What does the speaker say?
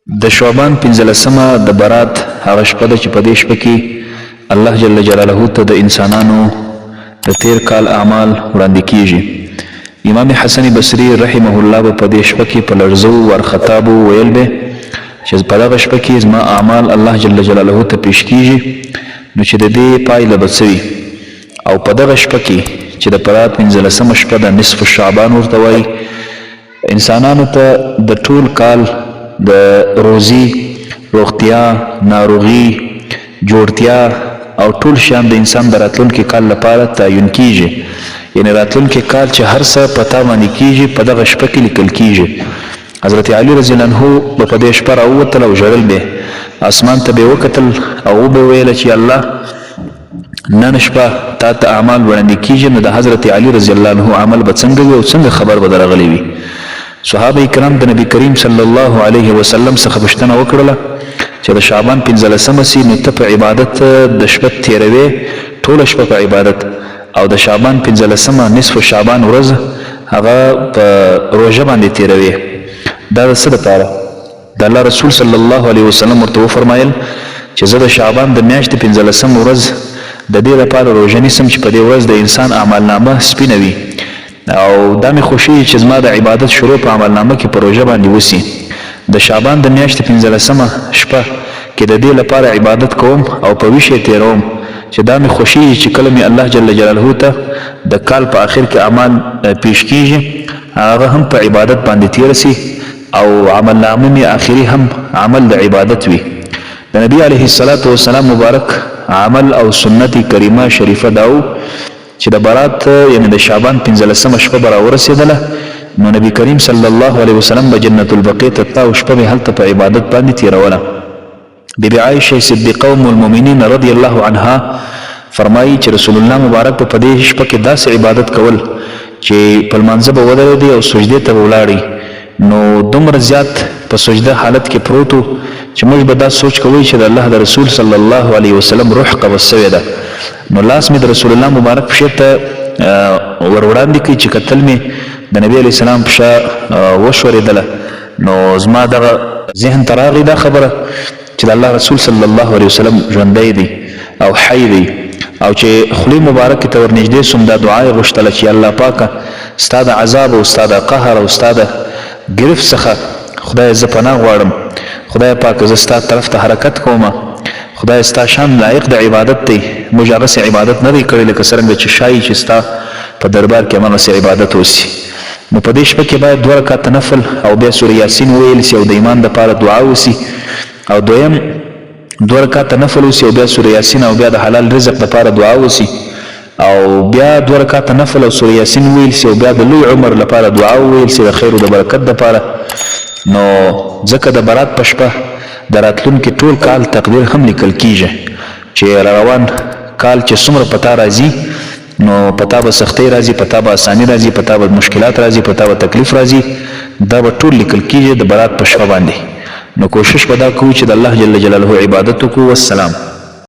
د شعبان پنځلسمه د برات هغه شپه ده چې په دې شپه کې الله جل جلاله ته د انسانانو د تیر کال اعمال وړاندې کیږي. امام حسن بصري رحمه الله به په دې شپه کې په لړزو وارخطا به ویل به چې په دغه شپه کې زما اعمال الله جل جلاله ته پیش کیږي، نو چې د دې پایله به څه وي. او په دغه شپه کې چې د برات پنځلسمه شپه ده، نصف شعبان ورته وایي، انسانانو ته د ټول کال د روزي، روغتیا، ناروغي، جوړتیا او ټول شیان د انسان د راتلونکي کال لپاره تعین کیږي. یعنی راتلونکي کال چې هر څه په تا باندې کیږي په دغه شپه کې لیکل کیږي. حضرت علی رضی الله عنه به په دې شپه راووتل او ژړل به، اسمان ته به وکتل او وبه ویل چې الله نن شپه تا ته اعمال وړاندې کیږي، نو د حضرت علی رضی الله عنه عمل به څنګه وي او څنګه خبر به درغلی وي. صحابه کرام د نبی کریم صلی الله علیه وسلم څخه پوښتنه وکړله چې د شعبان پنځلسمه سي نو ته په عبادت د شپه تېروې، ټوله شپه په عبادت، او د شعبان پنځلسمه نصف شعبان ورځ هغه په روژه باندې تېروې، دا د څه دپاره؟ د الله رسول صلی الله علیه وسلم ورته وفرمایل چې زه د شعبان د میاشتې پنځلسمه ورځ د دې لپاره روژه نیسم چې په دې ورځ د انسان اعمالنامه سپینه وي، او دا مې خوښیږي چې زما د عبادت شروع په عملنامه کې په روژه باندې وسي. د شعبان د میاشتې پنځلسمه شپه کې د دې لپاره عبادت کوم او په ویښ یې تېروم چې دا مې خوښیږي چې کله مې الله جل جلاله ته د کال په آخر کې اعمال پیش کیږي هغه هم په عبادت باندې تېره سي او عملنامه مې آخري هم عمل د عبادت وي. د نبی علیه الصلاة والسلام مبارک عمل او سنت کریمه شریفه دا و چې د برات یعنی د شعبان پنځلسمه شپه به راورسېدله، نو نبی کریم صلی الله علیه وسلم به جنت البقیع ته تله او شپه به هلته په عبادت باندې تېروله. بی بی عایشه صدیقه ام المؤمنین رضی الله عنها فرمایي چې رسول الله مبارک به په دې شپه کې داسې عبادت کول چې په لمانځه به ودرېدی او سجدې ته به ولاړی، نو دومره زیات په سجده حالت کې پروت و چې موږ به دا سوچ کوی چې د الله د رسول صلی الله علیه وسلم روح قبض شوې ده. نو لاس مې د رسول الله مبارک پښې ته ور وړاندې کړ چې کتل مې د نبی علیه السلام پښه وښورېدله، نو زما دغه ذهن ته راغی دا خبره چې د الله رسول صلی الله علیه وسلم ژوندی دی او حی دی، او چې خولې مبارکې ته ورنږدې سوم دا دعا یې غوښتله چې الله پاکه ستا د عذاب او ستا د قهر او ستا د ګرفت څخه خدایه زه پناه غواړم، خدای پاکه زه ستا طرف ته حرکت کوم، خدایه ستا شان لایق د عبادت دی، موږ هغسې عبادت نه دی کړی لکه څرنګه چې ښایي چې ستا په دربار کې همغسې عبادت وسي. نو په دې شپه کې باید دوه رکعته نفل او بیا سوره یاسین وویل سي او د ایمان دپاره دعا وسي، او دویم دوه رکعته نفل وسي او بیا سوره یاسین او بیا د حلال رزق دپاره دعا وسي، او بیا دوه رکعته نفل او سوره یاسین وویل سي او بیا د لوی عمر لپاره دعا وویل سي د خیر او د برکت دپاره. نو ځکه د برات په شپه د راتلونکي ټول کال تقدیر هم لیکل کیږي چې راروان کال چې څومره په تا راځي نو په تا به سختۍ راځي، په تا به اساني راځي، په تا به مشکلات راځي، په تا به تکلیف راځي، دا به ټول لیکل کیږي د برات په شپه باندې. نو کوشش به دا کوو چې د الله جل جلاله عبادت وکړو. والسلام.